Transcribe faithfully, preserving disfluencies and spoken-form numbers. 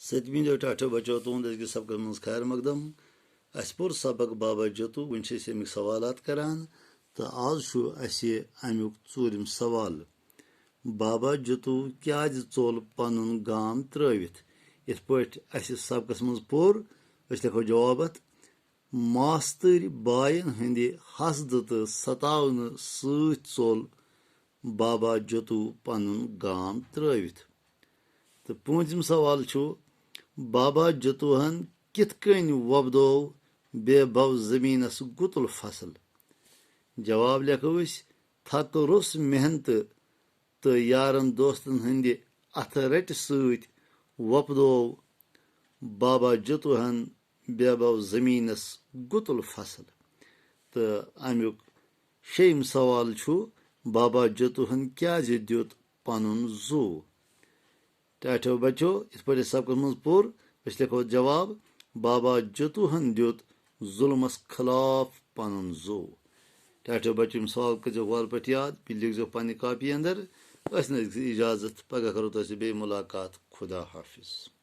ستمہِ دۄہ ٹاٹھو بچو تُہُنٛد أزکِس سبقس منٛز خیر مقدم۔ اَسہِ پوٚر سبق بابا جتو، وۄنۍ چھِ أسۍ اَمِکۍ سوالات کران۔ تہٕ آز چھُ اَسہِ اَمیُک ژوٗرِم سوال۔ بابا جتو کیٛازِ ژوٚل پنُن گام ترٲوِتھ؟ یِتھ پٲٹھۍ اَسہِ سبقس منٛز پوٚر، أسۍ لیکھو جواب اَتھ۔ ماستٕرۍ باین ہٕنٛدِ حسدٕ تہٕ ستاونہٕ سۭتۍ ژوٚل بابا جتو پنُن گام ترٲوِتھ۔ تہٕ پوٗنٛژِم سوال چھُ، بابا جتوہن کِتھ کٔنۍ وۄپدوو بے بو زٔمیٖنس گُتُل فصل؟ جواب لیکھو أسۍ، تھکہٕ روٚس محنتہٕ تہٕ یارن دوستن ہٕنٛدِ اَتھٕ رَٹہِ سۭتۍ وۄپدوو بابا جتوہن بے بو زٔمیٖنس گُتُل فصل۔ تہٕ اَمیُک شیٚیِم سوال چھُ، بابا جتوہن کیٛازِ دیُت پنُن زُو؟ ٹاٹھیو بچو، یِتھ پٲٹھۍ أسۍ سبقس منٛز پوٚر، أسۍ لیکھو جواب، بابا جتوہن دیُت ظلمس خلاف پنُن زُو۔ ٹاٹھیو بچو، یِم سوال کٔرزیو وارٕ پٲٹھۍ یاد، بیٚیہِ لیکھزیو پننہِ کاپی اندر۔ أسۍ نہٕ اِجازت، پگاہ کرو تۄہہِ سۭتۍ بیٚیہِ مُلاقات۔ خدا حافظ۔